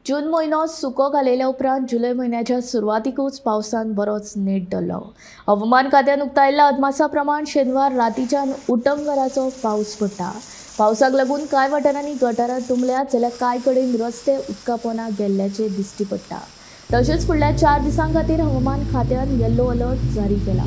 जून म्हयनो सुको घालयल्या उपरांत जुलय म्हयन्याच्या सुरवातीकूच पावसान बरोच नेट धरलो। हवामान खात्यान उक्तायल्ल्या अदमासा प्रमाण शेनवार रातीच्यान उटंगराचो पावस पडटा। पावसाक लागून कांय वाठारांनी गटारां तुंबल्यात जाल्यार कांय कडेन रस्ते उदका पोंदा गेल्ल्याचे दिश्टी पडटा। तशेंच फुडल्या 4 दिसां खातीर हवामान खात्यान येलो अलर्ट जारी केला।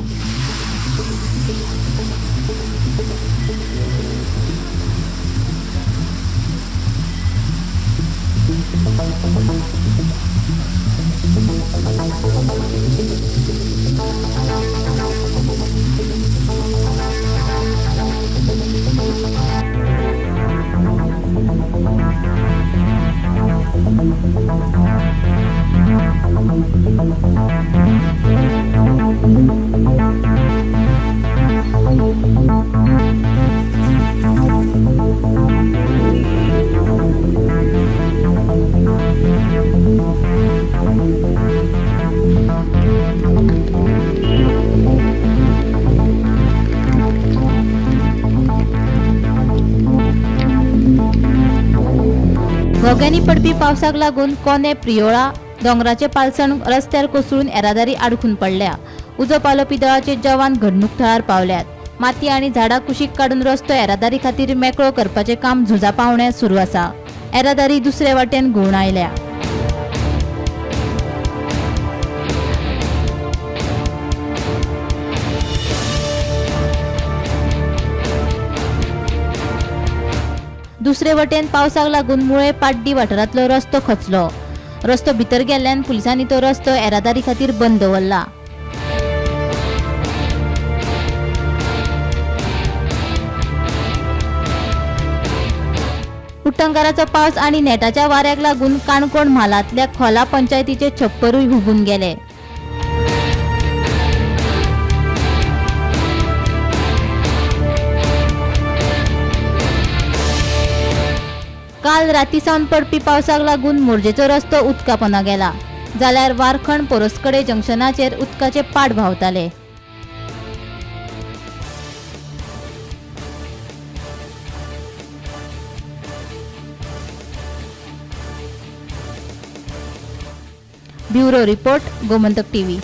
घोग्यांनी पडपी पावसाक लागून कोने प्रियोळा दोंगराचे पालसण रस्त्यार कोसळून येरादारी आडखून पडल्या। उजो पालोवपी दळाचे जवान घडणूक थळार पावल्यात। माती आनी झाडां कुशीक काडून रस्तो येरादारी खातीर मेकळो करपाचें काम झुजा पावण्यार सुरू आसा। येरादारी दुसरे वाटेन घुंवडायल्या। दुसरे वटेन पावसाक लागून मुळे पाड्डी वाठारांतलो रस्तो खचलो। रस्तो भितर गेल्ल्यान पुलिसांनी तो रस्तो येरादारी खातीर बंद दवरला। उटंगाराचो पावस आनी नेटाच्या वाऱ्याक लागून काणकोण म्हालांतल्या खोला पंचायतीचे छप्परूय हुबून गेले। काल राती सावन पडपी पावसाक लागून मोरजेचो रस्तो उदका पोंदा गेला, जाल्यार वारखंड पोरसकडे जंक्शनाचेर उदकाचे पाट व्हांवताले। Bureau report, Gomantak TV.